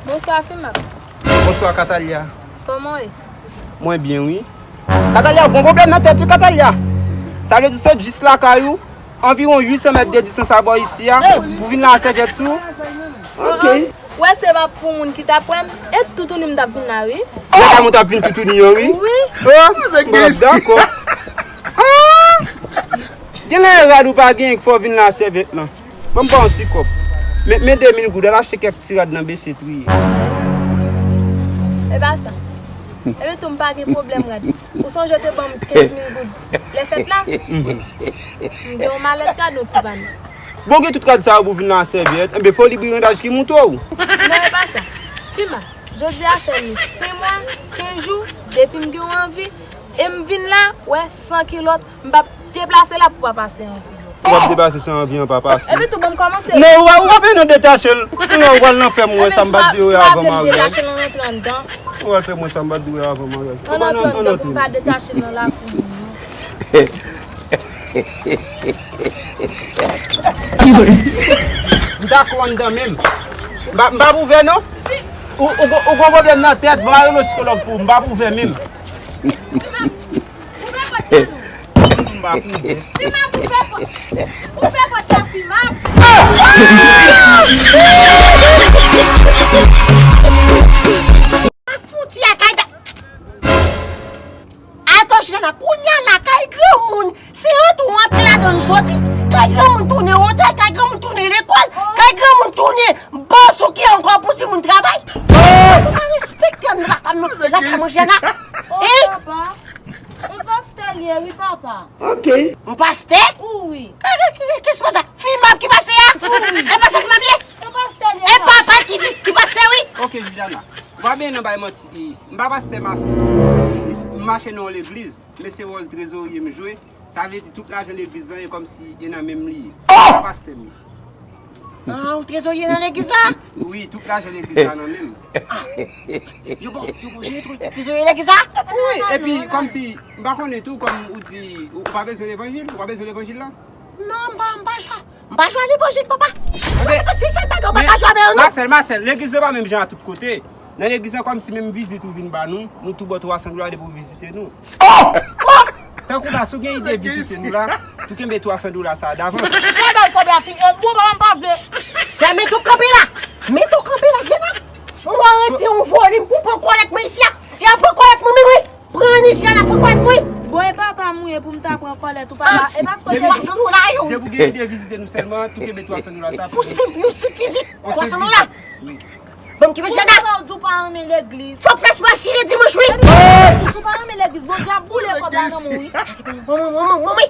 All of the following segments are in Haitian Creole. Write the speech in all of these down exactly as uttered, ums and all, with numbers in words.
Bonswa, Fimab. Bonswa, Katalia. Kòman w ye? Mwen byen, wi. Katalia, ou gon pwoblèm nan tèt, wi, Katalia. Sa vle di, sot jis lakay ou, anviwon uit san mèt de distans a bò isi a, pou vin la an sèvyèt sou ou. Ok. Ou wè se pa pou moun ki t ap wè m, e toutouni m t ap vin la, wi. Ou wè sa moun t ap vin toutouni an, wi. Wi. Oh, mwen dakò. Ah! Genlè e rad ou pa genyen ki fè w vin la an sèvyèt lan. Ban m ba w yon ti kòb. Men, men de mil goud, al achte kèk ti rad nan bese triye. E pa sa. Epi tou, m pa gen pwoblèm rad. Ou sonje w te ban m kenz mil goud lè fèt la? M gen yon malèt rad, yon ti panye. Bon, gen tout rad sa yo pou vin la an sèvyèt. Enben, fò li brigandaj ki moute w. Non, e pa sa. Fimab, jodi a fè nou senk mwa, kenz jou, depi m gen yon anvi, e m vin la, wè, san kilòt, m p ap deplase la pou pa pase anvi. Ou p ap deplase san anvi an pa pase. Epi tou, bon, m kòmanse. Non, ou pa, ou pa bezwen detache l. Non, ou pral nan fè m wè sa m pa t di w avan maryaj. Detache l an rantre anndan. Ou pral fè m wè sa m pa t di w avan maryaj. An rantre anndan, pou m pa detache l nan lakou moun, non. M dakò anndan menm. M pa, m pa pou vè non. Ou, ou, ou gon pwoblèm nan tèt, bon, al rele yon sikològ pou ou, m pa pou vè menm. Fimab, ouvè pòt la non. M pa pou vè. Fimab, ouvè pòt. Ouvè pòt la, Fimab. Fouti a kay da. Atò, Jilana, kounye a la, kay granmoun, se ant ou antre ladan l soti. Kay granmoun tounen otèl, kay granmoun tounen lekòl, kay granmoun tounen bòs ou ki ankò pou timoun travay. Ou pa respekte anndan lakay nou, lakay mwen, Jilana. Oh, papa. Yon pastè l ye, wi, papa. Ok. Yon pastè? Wi. Kè, kè, kè, kè se pastè? Fimab ki pastè a? Wi. E pastè Fimab ye? Yon pastè l ye, papa. E papa ki fi, ki pastè, wi. Ok, Jilana. Ou pa benyen nan bay manti. M pa pastè, m mache nan yon legliz, men se wòl trezorye m jwe. Sa vle di tout lajan legliz lan e kòmsi e nan men m li ye. Oh! Sa pastè m ye. Ah, ou trezorye nan legliz la? Wi, tout lajan legliz la nan men m. Ah. Yo bon, yo bon, jere tou. Trezorye legliz la? Wi, epi kòmsi, m pa konnen tou, kòm ou di, ou, ou pa bezwen levanjil, ou pa bezwen levanjil la? Non, m pa, m pa jwe, m pa jwe a levanjil, papa. Mwen, papa, si se bagay, ou pa jwe avè yo, non. Masèl, Masèl, legliz la pa menm jan a tout kote. Nan legliz lan, kòmsi menm vizit ou vin ba nou, nou tou ba w twa san dola depi w vizite nou. Oh! Oh! Tankou la, si w gen ide vizite nou la, tou kenbe twa san dola sa a davans. Fè bay kòb la fin. E, bon, papa, m pa vle. Fè, mete w kanpe la. Mete w kanpe la, Jilana. Mwen rete yon volim pou pran kòlèt mwen isi a. Y ap pran kòlèt mwen, men wi. Pran ni Jilana, pran kòlèt mwen. Bon, e papa m ou ye pou m ta pran kòlèt ou, papa. E paske w te twa san dola yo. Depi w gen ide vizite nou sèlman, tou kenbe twa san dola sa a. Pou senp, yon senp vizit. Twa san dola. Wi. Bon, ki mesye la? Ou di w pa renmen legliz. Fòk plas mwen asire dimanch, wi. Epi, si w pa renmen legliz, Bondye ap boule kòb la nan men w, wi. Manman, manman, manman.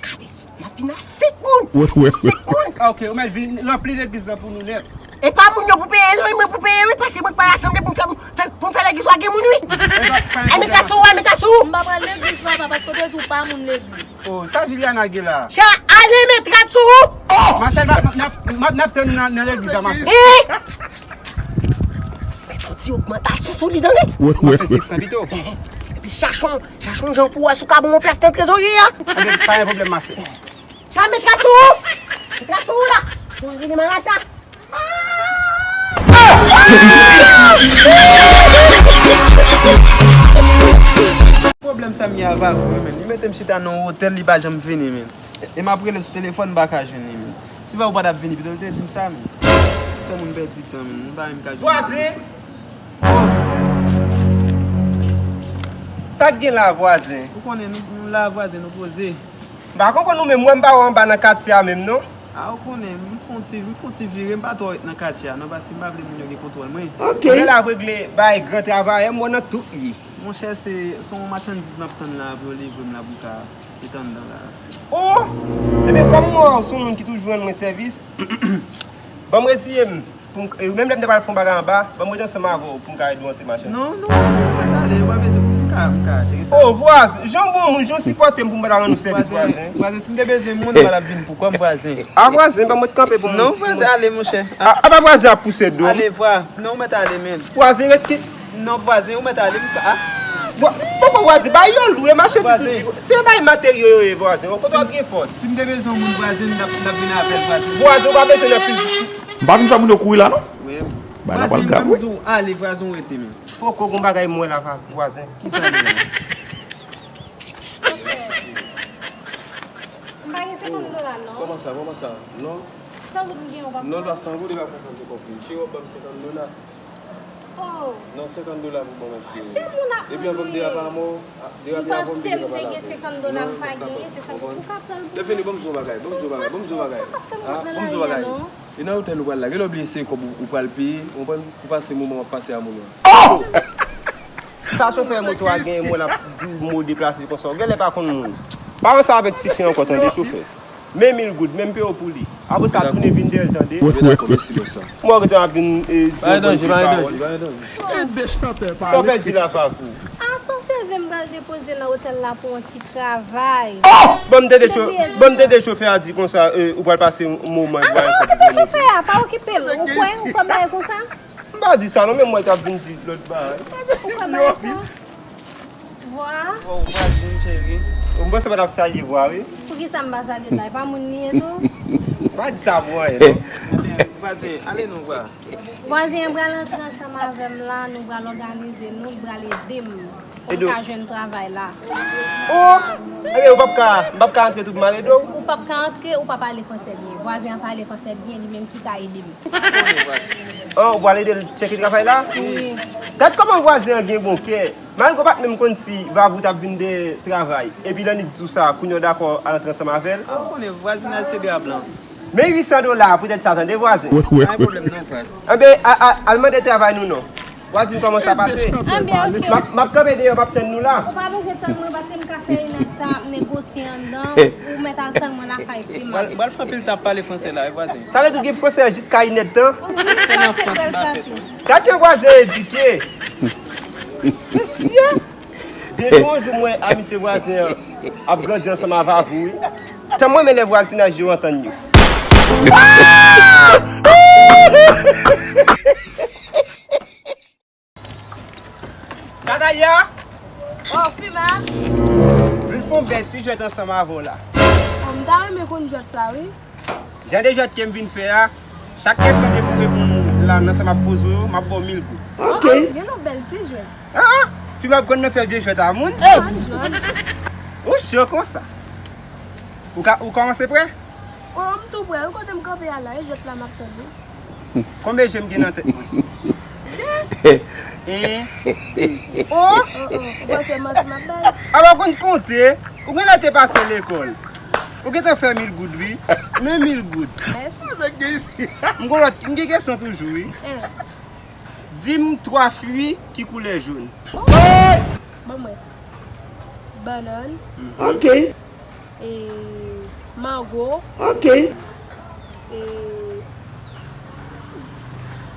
Gade, m ap vin a senk moun. Wè, wè, wè. Senk moun. Ah, ok, ou mèt vin ranpli legliz la pou nou nèt. E pa moun yo pou peye, non, e mwen pou peye, wi, paske mwen pa rasanble pou m fè, fè, pou m fè legliz la gen moun, wi. E pa, pa gen pwoblèm. Ay, met la sou ou, ay, met la sou ou. M pa pral legliz, papa, paske w te di w pa moun legliz. Oh, sa Juliana gen la? Cha, ale met rad sou ou! Masèl, n ap, n ap, n ap tann nan, nan legliz la, Masèl. Eh! Mèt yon ti ogmantasyon sou li, tande? Wi, wi, wi. Senk san pito. Epi chache yon, chache yon jan pou wè si w ka ban m yon plas nan trezorye a. Anben, pa gen pwoblèm, Masèl. Cha, met rad sou ou! Met rad sou ou la! Bon, vini marasa. Pwoblèm sa m ye avè Vou, men. Li mete m chita nan yon otèl, li pa janm vini, men. E, e m ap rele sou telefòn, m pa ka jwenn li, men. Si pa ou pa t ap vini, pito l te di m sa, men. Fè moun pèdi tan, men. M pa menm ka jwenn li. Vwazen! Sa k gen la, vwazen? Ou konnen, nou, nou la, vwazen, nou poze. M pa konprann ou menm, m wè m pa wè w anba nan katye a menm, non. A, ou konnen, m fè yon ti, m fè yon ti vire, m pa twò ret nan katye a, non, paske m pa vle moun yo gen kontwòl mwen. Ok. Ou genlè ap regle bay gran travayè, m wè w nan tout li. Monchè, se, se yon machandiz m ap tann la pou yo livre m la pou m ka ret anndan la. Oh! Ebyen, kòm m wè w se yon moun ki toujou rann mwen sèvis, ban m reziye m. Pou m, e, menm lè m ta pral fè yon bagay anba, ban m ret ansanm avè w pou m ka ede w antre machandiz. Non, non, ou mèt ale, ou pa bezwen pou m ka, m ka jere sa. Oh, vwazen, jan w bon moun, jan w sipòte m pou m pa ta rann ou sèvis, vwazen. Vwazen, si m te bezwen moun, m pa t ap vin pou kò m, vwazen. A, vwazen, ban m ret kanpe pou m. Non, vwazen, ale, monchè. A, a, pa vwazen ap pouse do. Ale, vwa. Non, ou mèt ale, men. Vwazen, ret kit. Non, vwazen, ou mèt ale, m ka, a. Vwa-, poko vwazen, bay yo lou, e machandiz. Vwazen. Se bay materyo yo ye, vwazen. Kote w ap gen fòs? Si m te bezwen moun, vwazen, m t ap, m t ap vin avè l, vwazen. Vwazen, ou pa bezwen nan pil. M pa vin fè moun yo kouri la, non. Wi. Bagay la pral grav, wi. Vwazen, m di w ale, vwazen, w rete menm. Poko gon bagay m wè la, va-, vwazen. Ki sa li la? M pa gen senkant dola, non. Kòman sa, kòman sa? Non. San goud m gen, ou pa pran? Non, pa san goud, li pa pran san goud, konprann. Cheri, w ap ban m senkant dola. Oh. Non, senkant dola pou ban mwen, cheri. Se moun ap mouri. Epi ankò m derape a mò, a, derape a mò, m derape a mò. Ou panse m te gen senkant dola, m pa genyen, se sa k fè ou ka pran l pou mwen. Lefini, ban m di w bagay, ban m di w bagay, ban m di w bagay. Ou pa fè m revèl anyen, non. Vin nan otèl ou pral la, genlè w bliye se kòb ou, ou pral peye, ou konprann, pou pase moman w ap pase a moun yo. Oh! Sa chofè moto a genyen, mwen l ap di w mo deplase konsa. Ou genlè pa konn moun. Pa wè sa avèk ti fi ankò, tande, chofè. Men mil goud, men m peye w pou li. Apre sa, tounen vin dèyè l, tande. Mwen gentan ap vin, e, di yon bon pawòl. Pa gen danje, pa gen danje, pa gen danje. E de chantè parèt. Sa w fè di la, Fakou? A, se yon seve m pral depoze nan otèl la pou yon ti travay. Oh! Ban m tande cho-, ban m tande chofè a di konsa, e, ou pral pase yon moman. A, non, non, se pa chofè a, pa okipe l. Ou kwè, ou kwè bagay konsa? M pa di sa non, men mwen t ap vin di lòt bagay. Ou kwè bagay sa? Vwa? Vwa, ou vwazin, cheri. Ou, m panse w pa t ap salye vwa, wi. Poukisa m pa salye l la? E pa moun li ye tou? M pa di sa pou anyen, non. Vwazen, ale non, vwa. Vwazen an pral antre ansanm avè m la, nou pral òganize nou, li pral ede m pou m ka jwenn travay la. Oh! Ebyen, ou p ap ka, m p ap ka antre tou pou m al ede w? Ou p ap ka antre, ou pa pale fransè byen. Vwazen an pale fransè byen, li menm ki ka ede m. An, ou pral ede l tcheke travay la? Wi. Gad kòman vwazen an gen bon kè. Malgre w pa t menm konn si Vavou t ap vin dèyè travay. Epi l annik di w sa, kounye a w dakò al antre ansanm avè l? A, ou konnen vwazinaj se dra blan. Men uit san dola a, poutèt sa, tande vwazen. Pa gen pwoblèm non, frè. Anben, a, a, al mande travay nou non. Vwazin, kòman sa pase? Anben, oke. M ap, m ap kanpe deyò, m ap tann nou la. Ou pa bezwen tann mwen, paske m ka fè inèdtan ap negosye anndan. Ou mèt al tann mwen lakay fi m. Bral, bral fè anpil tan ap pale fransè la, wi, vwazen. Sa vle di w gen fransè jiska inèdtan? Wi, fransè m pral pase. Gad jan vwazen edike. Mesye! Depi yon jou m wè amitye vwazen an ap grandi ansanm avè Vavou, wi. Tan m renmen lè vwazinaj yo antann yo. Natalia! Oh, Fima! Vin fè yon bèl ti jwèt ansanm avè w la. Oh, m ta renmen konn jwèt sa, wi. Jan de jwèt ke m vin fè a, chak kesyon depi w reponn la nan sa m ap poze w yo, m ap ba w mil goud. Ok. Oh, gen yon bèl ti jwèt. Ah, ah! Fima ap konn nan fè vye jwèt a moun. Ou cho konsa. Ou ka, ou kòmanse prè? Oh, m tou prè. Ou kote m kanpe a la, e jwèt la m ap tann wi. Konbyen je m gen nan tèt mwen? De. En, de. Oh! Oh, oh, ou panse manti m ap bay? Apa w konn konte? Ou genlè te pase lekòl. Ou gentan fè mil goud, wi. Men mil goud. Mèsi. M gen lòt, m gen kesyon toujou, wi. Eh. Di m twa fwi ki koulè jòn. Oh! Ban mwen. Bannann. Ok. E, mango. Ok. E,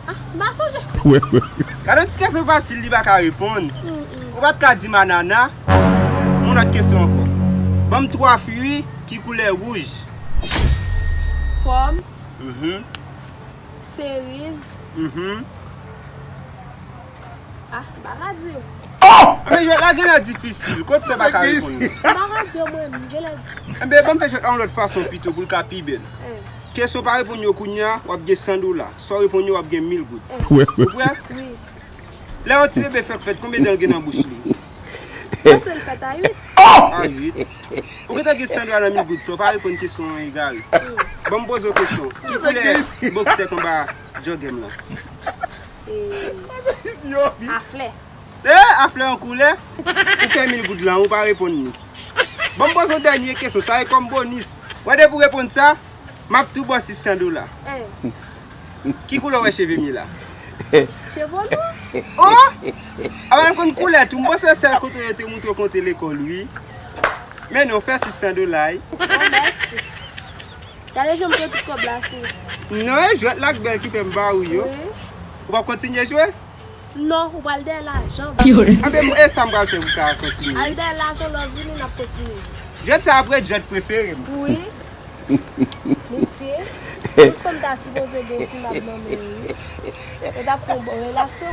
ah, m pa sonje. Gade yon ti kesyon fasil li pa ka reponn. Mm, mm. Ou pa t ka di m anana. Yon lòt kesyon ankò. Ban m twa fwi ki koulè wouj. Pòm. Mhm. Seriz. Mhm. Ah, m pa ka di w. Oh! Men jwèt la genlè difisil. Kot sa pa ka reponn nan? M pa ka di w mwen menm, genlè. Enben, ban m fè jwèt la yon lòt fason pito pou l ka pi bèl. Eh. Kesyon w pa reponn yo kounye a, w ap gen san dola. Si w reponn yo, w ap gen mil goud. Eh. Ou prè? Wi. Lè yon ti bebe fèk fèt, konbyen dan l gen nan bouch li? Panse l fèt a uit. A uit. Ou gentan gen san dola nan mil goud sa, w pa reponn kesyon an egare. Ban m poze w kesyon. Ki koulè bòksè k anba jògè m lan? E, aflè. E, aflè an koulè? Ou fè mil goud lan, ou pa reponn li. Ban m poze w dènye kesyon, sa e kòm bonis. Wè depi w reponn sa, m ap tou ba w sis san dola. Eh. Ki koulè w wè cheve m ye la? Cheve w nwa. Oh! Apa l konn koulè tou, m panse sèl kote yo te montre w konte lekòl, wi. Men non, fè sis san dola, wi. Oh, mèsi. Gade jan m pran tout kòb la sou ou. Non, e jwèt la k bèl ki fè m ba ou yo. Wi. Ou p ap kontinye jwe? Non, ou pral dèyè lajan. Anben, e sa m pral fè pou ka kontinye. Al dèyè lajan, lè w vini, n ap kontinye. Jwèt sa ap ret jwèt prefere m. Wi. Mesye, tout fanm ta sipoze gen yon fi m ap nonmen yo, wi. Yo t ap fè yon bon relasyon.